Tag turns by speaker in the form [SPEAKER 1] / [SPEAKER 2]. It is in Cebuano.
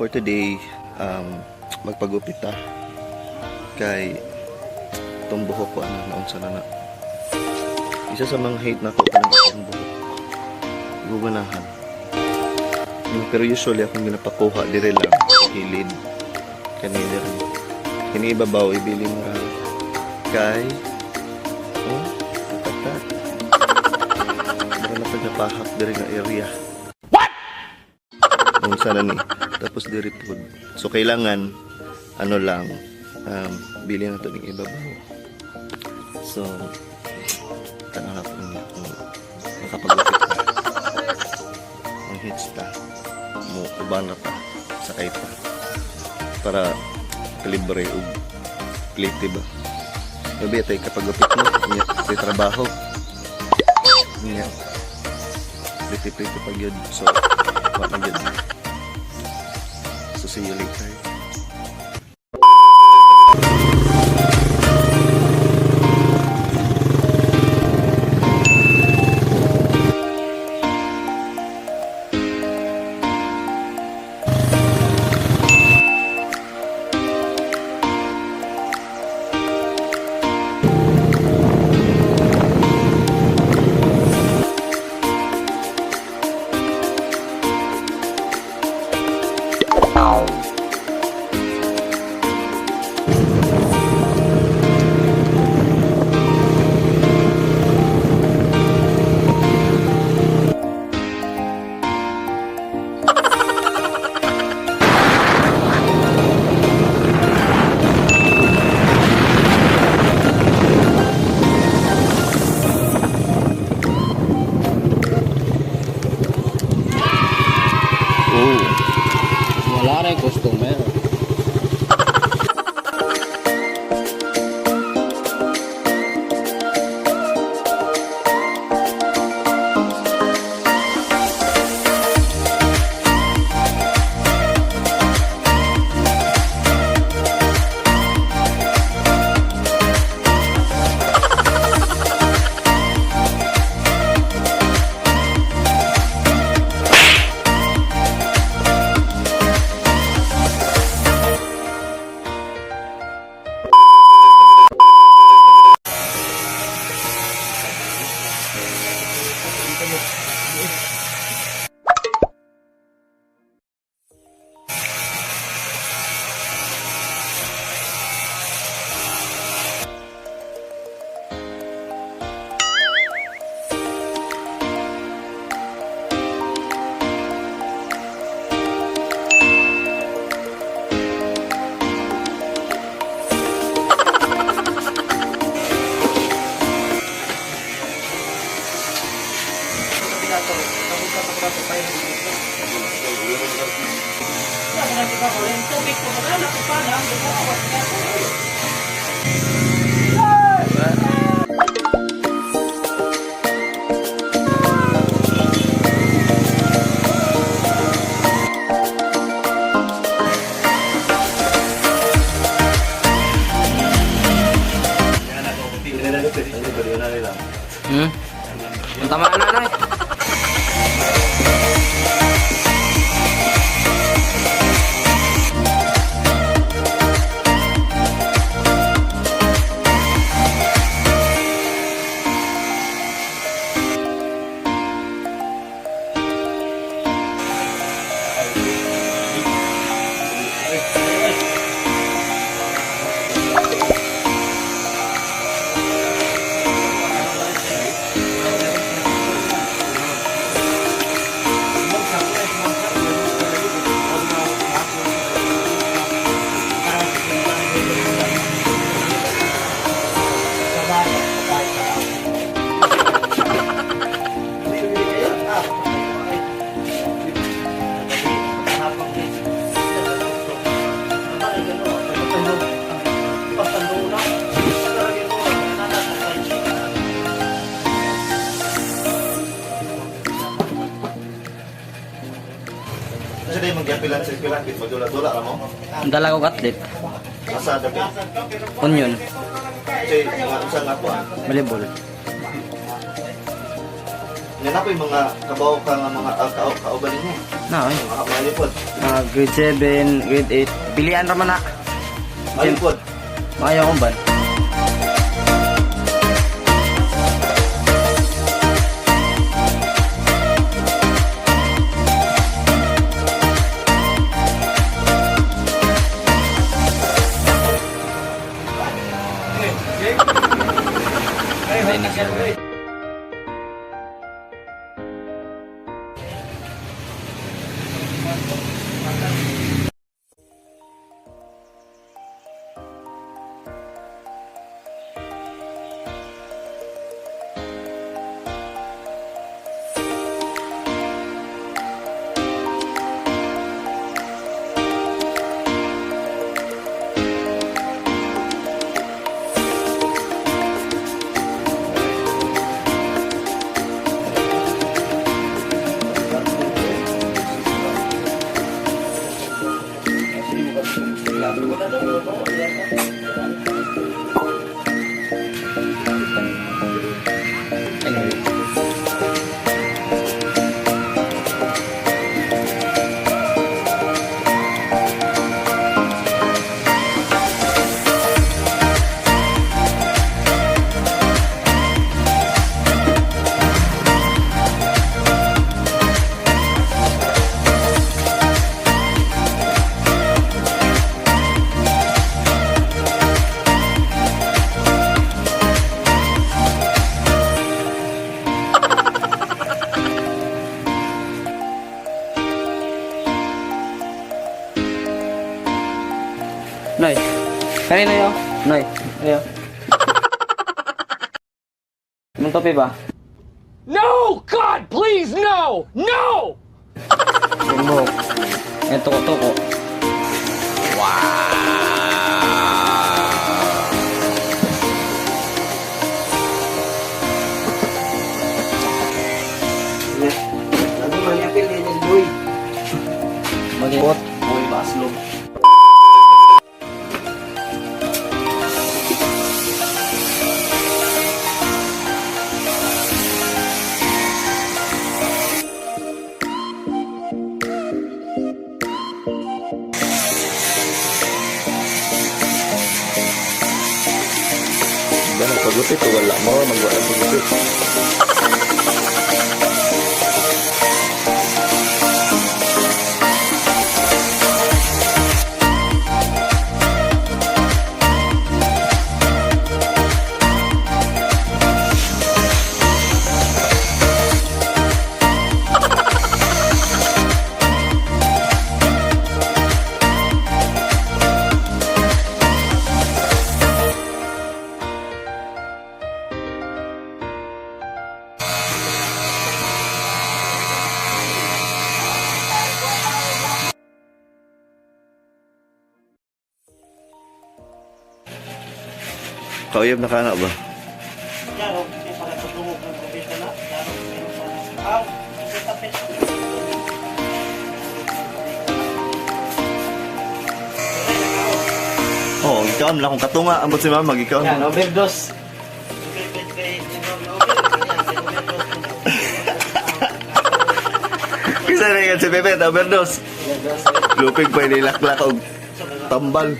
[SPEAKER 1] For today, magpagupit ta kay itong buhok ko, ano, naunsa na na. Isa sa mga hate na ko kanang akong buhok. Guganahan. Pero usually akong ginapakuha dire lang kilid. Kani dire. Kini ibabaw ibili mo ra. Kay oh, tatat. Mura na pag napahak dire nga area. What? Unsa na ni? Tapos diri pud. So kailangan ano lang, bili na to ning ibabaw. So tanaw na po niya kung makapagupit ta. Ang hits ta. Mo uban na ta. Sakay ta. Para kalibre og plate ba. Gabi tay kapagupit mo niya sa trabaho. Niya. Plate-plate pag yun. So, wa na yun. So, see you later. Oh.
[SPEAKER 2] Wala rin customer. Hmm? Ang tama na na eh.
[SPEAKER 1] Kasi tayo magyapilan sa pilapit, magdula-dula ka mo.
[SPEAKER 2] Ang dala ko atlet.
[SPEAKER 1] Asa dapit.
[SPEAKER 2] Onion.
[SPEAKER 1] Kasi mga unsa nga po ah.
[SPEAKER 2] Volleyball.
[SPEAKER 1] Yan ako yung mga kabaw ka nga mga kauban ninyo.
[SPEAKER 2] Na, oy. Grade 7, grade 8. Pilian ra man na.
[SPEAKER 1] Malipod.
[SPEAKER 2] Maayo akong ban. Noy. Kanina yo? Noy. Ayo. Mong topi ba?
[SPEAKER 3] No! God, please, no! No!
[SPEAKER 2] Yung buhok. Eh, tuko-tuko. Wow. Mag-bot.
[SPEAKER 1] Boy, baslog. Ba, nagpagupit o wala mo? Magwala pagupit. Kauyab na kana ba? Oo, oh, ikaw lang kung katunga ambot si mama, ikaw.
[SPEAKER 2] Yan, overdose.
[SPEAKER 1] Kasi na yan si Pepe, overdose. Lupig pa inilaklak og tambal.